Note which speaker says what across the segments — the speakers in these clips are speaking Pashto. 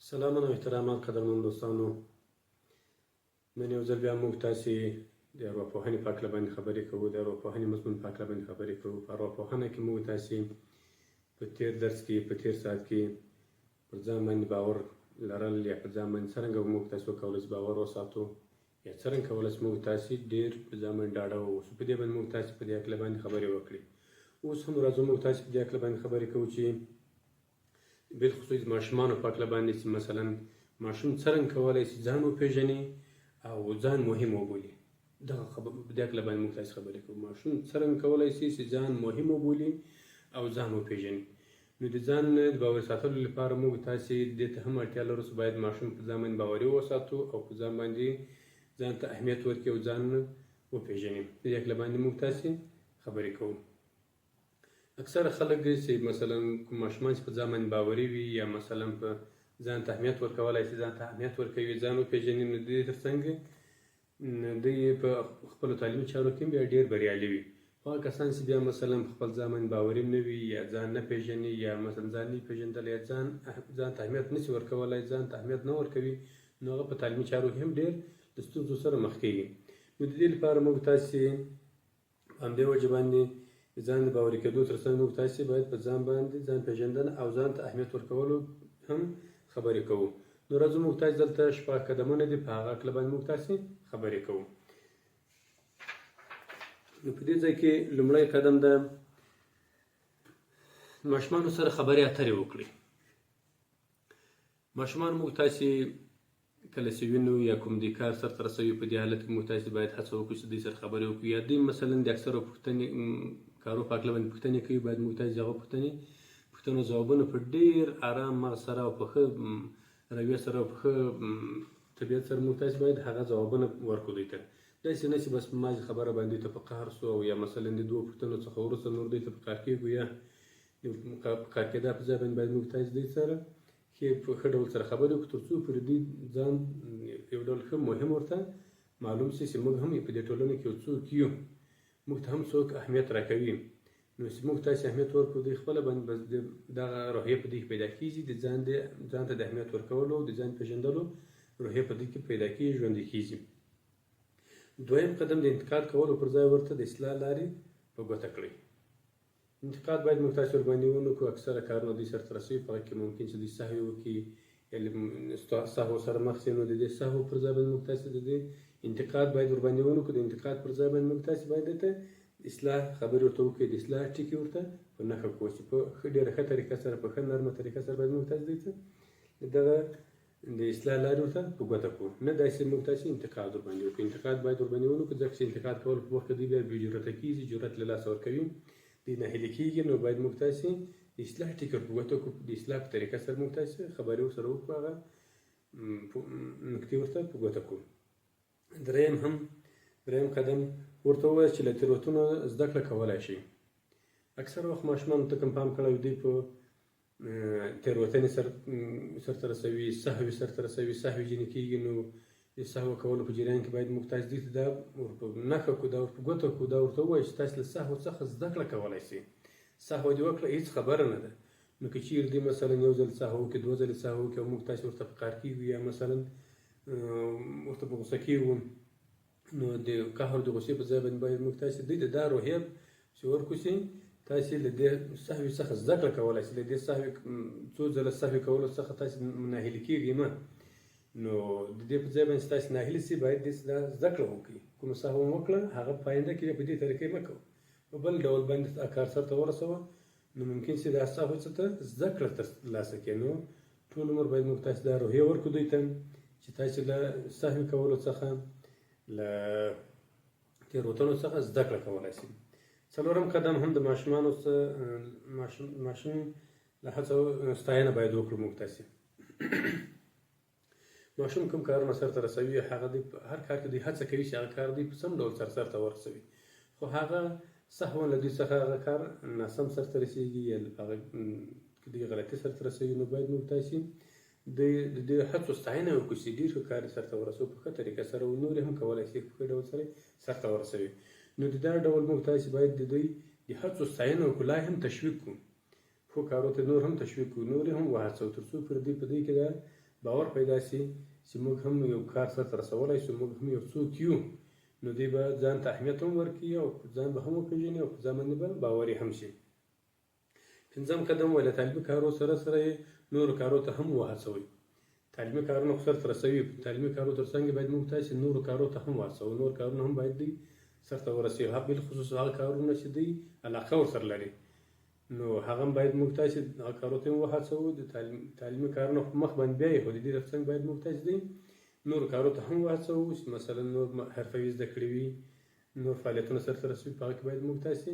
Speaker 1: سلامونه او احترامات قدرمن دوستانو. نن یو ځل بیا موږ تاسې د ارواپوهنې په هکله باندې خبرې کوو، د ارواپوهنې مضمون په هکله باندې خبرې کوو. په ارواپوهنه کې موږ تاسې په تېر درس کې، په تېر ساعت کې پر ځان باندې باور لرل یا پر ځان باندې څرنګه موږ تاسې وکولای شو باور وساتو یا څرنګه کولای شو موږ تاسې ډېر په ځان باندې ډاډه واوسو، په دې باندې موږ تاسې په دې هکله باندې خبرې وکړې. اوس هم راځو موږ تاسې په دې هکله باندې خبرې کوو چې بالخصوص د ماشومانو په هکله باندې چې مثلا ماشوم څرنګه کولای شي ځان وپېژني او ځان مهم وبولي. دغه خبر په دې هکله باندې موږ تاسو خبرې کوو، ماشوم څرنګه کولای شي چې ځان مهم وبولي او ځان وپېژني. نو د ځان د باور ساتلو لپاره موږ تاسې دې ته هم اړتیا لرو چې باید ماشوم په ځان باندې باوري وساتو او په ځان باندې ځان ته اهمیت ورکړي او ځان وپېژني. په دې هکله باندې موږ تاسې خبرې کوو. اکثره خلک چې مثلا کوم ماشومان چې په ځان باندې باوري وي یا مثلا په ځان ته اهمیت ورکولای شي، ځان ته اهمیت ورکوي، ځان وپېژني، نو د دې ترڅنګ دوی په خپلو تعلیمي چارو کې بیا ډېر بریالي وي. خو هغه کسان چې بیا مثلا په خپل ځان باندې باوري نه وي یا ځان نه پېژني یا مثلا ځان نه پېژندلی یا ځان ته اهمیت نه شي ورکولای، ځان ته اهمیت نه ورکوي، نو هغه په تعلیمي چارو کې هم ډېر له ستونزو سره مخ کېږي. نو د دې لپاره موږ تاسې په همدې وجه باندې د ځان د باوري کېدو ترڅنګ موږ تاسې باید په ځان باندې ځان پېژندنه او ځان ته اهمیت ورکولو هم خبرې کوو. نو راځو موږ تاسې دلته شپږ قدمونه دي، په هغه هکله باندې موږ تاسې خبرې کوو. نو په دې ځای کې لومړی قدم ده ماشومانو سره خبرې اترې وکړئ. ماشومان موږ تاسې کله چې وینو یا کوم دوی کار سرته رسوي، په دې حالت کې موږ تاسې باید هڅه وکړو چې دوی سره خبرې وکړو، یا دوی مثلا د اکثرو پوښتنې کارو په هکله باندې پوښتنې کوي، باید موږ تاسې هغه پوښتنو ځوابونه په ډېر ارام مغز سره او په ښه رویه سره او په ښه طبیعت سره موږ تاسې باید هغه ځوابونه ورکړو دوی ته. داسې نه چې بس مازې خبره باندې دوی ته په قهر سو او یا مثلا د دوو پوښتنو څخه وروسته نور دوی ته په قهر کېږو، یا د په قهر کېدا په ځای باندې باید موږ تاسې دوی سره ښې په ښه ډول سره خبرې وکړو، تر څو پورې دوی ځان یو ډول ښه مهم ورته معلوم شي چې موږ هم په دې ټولنه کې یو څوک یو، موږ ته هم څوک اهمیت راکوي. نو چې موږ تاسې اهمیت ورکړو، دوی خپله باندې بس دغه روحیه په دوی کې پیدا کېږي، د ځان د ځان ته د اهمیت ورکولو، د ځان پېژندلو روحیه په دوی کې پیدا کېږي، ژوندۍ کېږي. دویم قدم د انتقاد کولو پر ځای ورته د اصلاح لارې په ګوته کړئ. انتقاد باید موږ تاسې ورباندې ونه کړو. اکثره کارونه دوی سرته رسوي، په هغه کې ممکن چې دوی سهوې وکړي یا له سهو سره مخ شي، نو د دې سهو پر ځای باندې موږ تاسې د دې انتقاد باید ورباندې ونه کړو. د انتقاد پر ځای باندې موږ تاسې باید ته اصلاح خبرې ورته وکړي، د اصلاح ټکي ورته په نښه کړو چې په ښه ډېره ښه طریقه سره، په ښه نرمه طریقه سره باید موږ تاسې دوی ته دغه د اصلاح لارې ورته په ګوته کړو، نه داسې موږ تاسې انتقاد ورباندې وکړو. انتقاد باید ورباندې ونه کړو، ځکه چې انتقاد کولو په وخت کې دوی بیا بې جرأته کېږي، جرأت له لاسه ورکوي، دوی ناهیلي کېږي. نو باید موږ تاسې د اصلاح ټکي ورته په ګوته کړو، د اصلاح په طریقه سره موږ تاسې خبرې ورسره وکړو، هغه نکتې ورته په ګوته کړو. دریم هم دریم قدم ورته ووایاست چې له تېروتنو زده کړه کولای شي. اکثره وخت ماشومانو ته کوم پام کړی، دوی په تېروتنې سرته رسوي، سهوې سرته رسوي، سهوې ځینې کېږي. نو د سهو کولو په جریان کې باید موږ تاسې دوی ته دا ور په نښه کړو، دا ور په ګوته کړو، دا ورته ووایو چې تاسې له سهو څخه زده کړه کولای شئ. سهوه دې وکړه، هېڅ خبره نه ده. نو که چیرې دوی مثلا یو ځل سهو وکړي، دوه ځلې سهو وکړي او موږ تاسې ورته په قهر کېږو یا مثلا ورته په غوسه کېږو، نو د قهر د غوسې په ځای باندې باید موږ تاسې دوی ته دا روحیه چې ورکړو چې تاسې له دې سهوې څخه زده کړه کولای شئ، له دې سهوې څو ځله سهوې کولو څخه تاسې ناهیلي کېږئ مه. نو د دې په ځای باندې چې تاسې ناهیلي شئ، باید دې دا زده کړه وکړئ، کومه سهوه مو وکړه هغه په آینده کې بیا په دې طریقې مه کوه، په بل ډول باندې دا کار سرته ورسوه، نو ممکن چې دا سهوې څخه ته زده کړه تر لاسه کړې. نو ټول عمر باید موږ تاسې دا روحیه ورکړو دوی ته چې تاسې له سهوې کولو څخه، له تېروتنو څخه زده کړه کولای شئ. څلورم قدم هم د ماشومانو څخه ماشوم له هڅو ستاینه باید وکړو موږ تاسې. ماشوم کوم کارونه سرته رسوي، هغه دی هر کار کې دوی هڅه کوي چې هغه کار دوی په سم ډول سره سرته ورسوي، خو هغه سهوا له دوی څخه هغه کار ناسم سرته رسیږي یا هغه کې دوی غلطي سرته رسوي. نو باید موږ تاسې د دې هڅو ستاینه وکړو چې ډېر ښه کار یې سرته ورسوو په ښه طریقه سره، او نور یې هم کولای شي په ښه ډول سره سرته ورسوي. نو د دا ډول موږ تاسې باید د دوی د هڅو ستاینه وکړو، لا هم تشویق کړو، ښو کارو ته نور هم تشویق کړو، نور یې هم وهڅوو، تر څو پورې دوی په دوی کې دا باور پیدا شي چې موږ هم یو کار سرته رسولی شو، موږ هم یو څوک یو، نو دوی به ځان ته اهمیت هم ورکړي او ځان به هم وپېژني او په ځان باندې به باوري هم شي. پنځم قدم وایي له تعلیمي کارو سره سره یې نورو کارو ته هم وهڅوئ. تعلیمي کارونه خو سرته رسوي، تعلیمي کارو تر څنګ باید موږ تاسې نورو کارو ته هم وهڅوو، نور کارونه هم باید دوی سرته ورسوي، بالخصوص هغه کارونه چې دوی علاقه ورسره لري، نو هغه هم باید موږ تاسې هغه کارو ته هم وهڅوو. د تعلیمي کارونه خو مخ باندې بیایي، خو د دې تر څنګ باید موږ تاسې دوی نورو کارو ته هم وهڅوو، چې مثلا نور حرفوي زده کړې وي، نور فعالیتونه سرته رسوي، په هغه کې باید موږ تاسې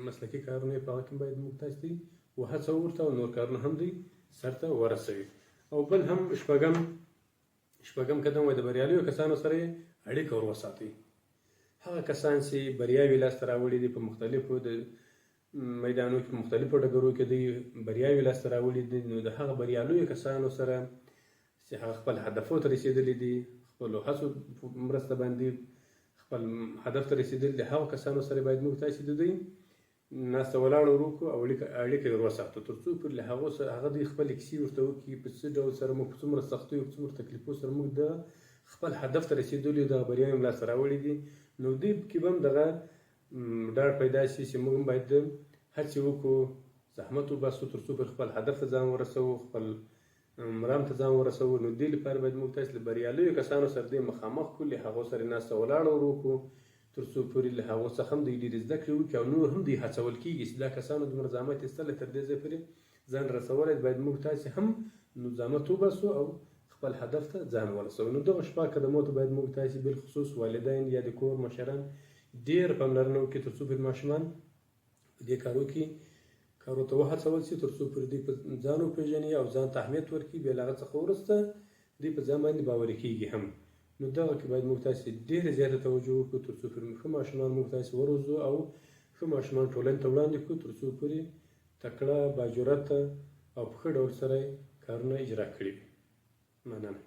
Speaker 1: مسلکي کارونه یې په هغه کې باید موږ تاسې دوی وهڅوو ورته او نور کارونه هم دوی سرته ورسوي. او بل هم شپږم قدم وایي د بریالیو کسانو سره یې اړیکه ور وساتئ. هغه کسان چې بریاوې لاسته راوړي دي په مختلفو د میدانو کې، په مختلفو ډګرو کې دوی بریاوې لاسته راوړي دي، نو د هغه بریالیو کسانو سره چې هغه خپل هدفو ته رسېدلي دي، خپلو هڅو مرسته باندې خپل هدف ته رسېدلي دي، هغو کسانو سره باید موږ تاسې د دوی ناسته ولاړه ور وکړو او اړیکه یې ور وساتو، تر څو پورې له هغو سره هغه دوی خپلې کیسې ورته وکړي، په څه ډول سره موږ په څومره سختیو په څومره تکلیفو سره موږ د خپل هدف ته رسېدلي دغه بریاوې هم لاسته راوړي دي، نو دوی کې به هم دغه ډاډ پیدا شي چې موږ هم باید هڅې وکړو، زحمت وباسو، تر څو پر خپل هدف ته ځان ورسوو، خپل مرام ته ځان ورسوو. نو دې لپاره باید موږ تاسې له بریالیو کسانو سره دوی مخامخ کړو، له هغو سره ناسته ولاړه ور وکړو، تر څو پورې له هغو څخه هم دوی ډېرې زده کړې وکړي او نور هم دوی هڅول کېږي چې دا کسانو دومره زحمت ایستلی تر دې ځایه پورې ځان رسولی، باید موږ تاسې هم نو زحمت وباسو او خپل هدف ته ځان ورسوو. نو دغه شپږ قدمو ته باید موږ تاسې بالخصوص والدین یا د کور مشران ډېره پاملرنه وکړي، تر څو پورې ماشومان په دې کارو کې کارو ته وهڅول شي، تر څو پورې دوی په ځان وپېژني او ځان ته اهمیت ورکړي، بیا له هغه څخه وروسته دوی په ځان باندې باوري کېږي هم. نو دغه کې باید موږ تاسې ډېره زیاته توجه وکړو، تر څو پورې ښه ماشومان موږ تاسې وروزو او ښه ماشومان ټولنې ته وړاندې کړو، تر څو پورې تکړه، باجرته او په ښه ډول سره کارونه اجرا کړي وي. مننه.